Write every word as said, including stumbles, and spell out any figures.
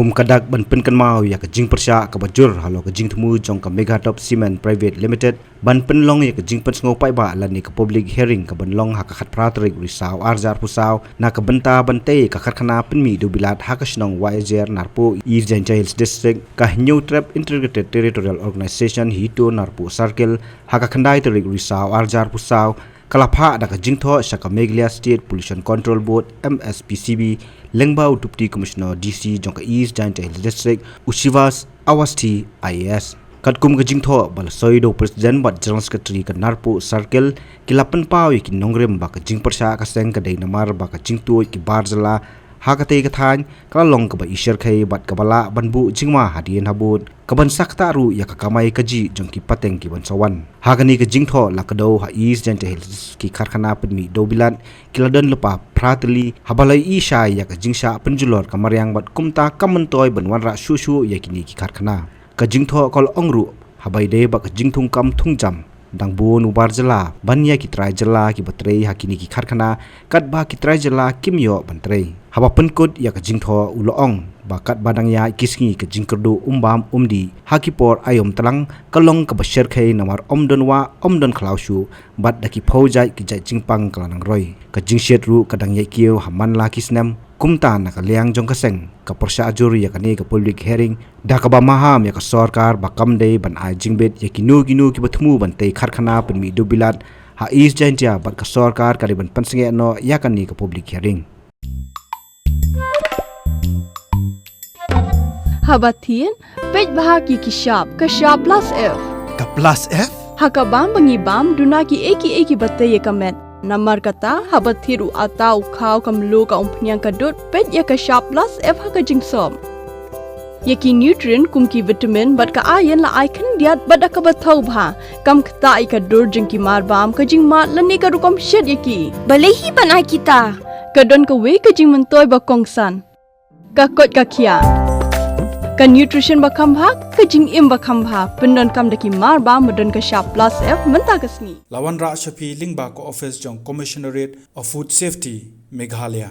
Kum ka dak ban pynkynmaw ïa ka jingpyrshah kaba jur halor ka jingthmu jong ka Meghatop Cement Private Limited ban pynlong ïa ka jingpynsngew paidbah lane ka public hearing kaban long ha ka khatphra tarik u Risaw arhajar arphew saw na ka bynta ban tei ka karkhana pynmih dewbilat ha ka shnong Wahiajer Narpuh, East Jaintia Hills District, ka Hynñiewtrep Integrated Territorial Organization HITO Narpuh Circle, ha ka khyndai tarik u Risaw arhajar arphew saw, ka la phah da ka jingthoh sha ka Meghalaya State Pollution Control Board, M S P C B, lyngba u Deputy Commissioner D C jong ka East Jaintia Hills District, u Shivas Awasthi I A S. Katkum ka jingthoh ba la soi da u President bad General Secretary ka Narpuh Circle, ki la pynpaw ïa ki nongrim ba ka jingpyrshah ka seng ka dei namar ba ka jingtuid ki bar jylla ha katei ka thaiñ ka la long kaba i shyrkhei bad kaba lah ban buh jingma hadien habud, kaban sa ktah ruh ïa ka kamai kajih jong ki pateng kiban sa wan. Ha kane ka jingthoh la kdew ha East Jaintia Hills, ki karkhana pynmih dewbilat ki la don lypa phra tylli, haba la ïohi shai ïa ka jingshah pynjulor ka mariang bad kumta kam myntoi ban wanrah shuh shuh ïa kine ki karkhana. Ka jingthoh ka la ong ruh, haba ïadei bad ka jingthungkam thungjam, dang bun u bar jylla ban ïa ki trai jylla kiba trei ha kine ki karkhana, katba ki trai jylla kim ïoh ban trei. Haba pynkut ïa ka jingthoh, u la ong ba katba dang ïaid ki sngi, ka jingkyrduh um bam um dih ha ki por aïom tlang ka long kaba shyrkhei namar ym don wah, ym don khlaw shuh, bad da ki phew jait ki jait jingpang ka la nang roi. Ka jingshit ruh ka dang ïaid kiew ha man la ki snem. Kumta na ka liang jong ka seng, ka pyrshah jur ïa kane ka public hearing, da kaba maham ïa ka sorkar ba kam dei ban ai jingbit ïa kino kino kiba thmu ban tei karkhana pynmih dewbilat ha East Jaintia, bad ka sorkar ka dei ban pynsangeh noh ïa kane ka public hearing. Haba thied, peit bha ki ki shap, ka shap plus F. Ka plus F? Ha ka bam ba ngi bam, duna ki ei ki ei kiba tei ïa ka met. Namar kata, haba thied u atta u khaw, ka mluh, ka umphniang, ka dud, peit ïa ka shap plus F ha ka jingsop. Ïa ki nutrient kum ki vitamin bad ka iron la ai khyndiat bad da kaba thaw bha. Kam ktah ïa ka dur jong ki mar bam, ka jingmad lane ka rukom shit ïa ki. Balei hi ban ai kita? Ka don kawei ka jingmyntoi ba kongsan. Ka koit ka khiah. Ka nutrition ba kham bha, ka jingim ba kham bha. Pyndonkam da ki mar bam ba don ka shap plus F mynta ka sngi. La wanrah sha phi lyngba ka office jong Commissionerate of Food Safety, Meghalaya.